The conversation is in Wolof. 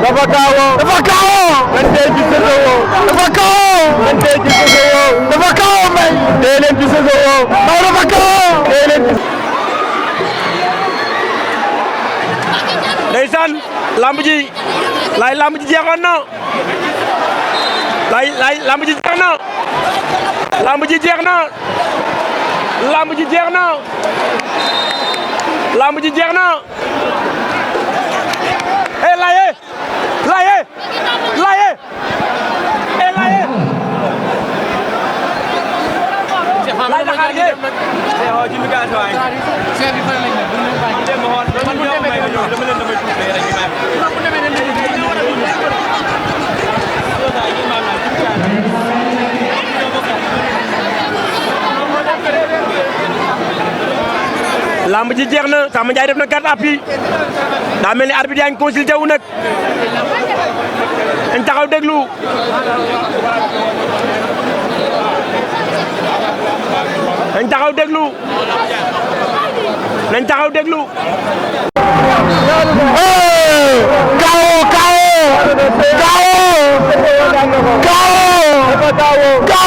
dafa kaawoo. dafa kaawoo. lan tey ci Sosowoo. dafa kaawoo. lan tey ci Sosowoo. dafa kaawoo may. tey leen ci Sosowoo. Mbaye dafa kaawoo. tey leen ci. ndeysaan lamb ji lamb ji jeexoon na lamb ji jeex na lamb ji jeex na lamb ji jeex na lamb ji jeex na laye laye laye laye lay Dakar ge lamb ji jeex na Sama Ndiaye def na carte appui daa mel ni arbitre yaa ngi consulté wu nag dañ taxaw déglu nañ taxaw déglu nañ taxaw déglu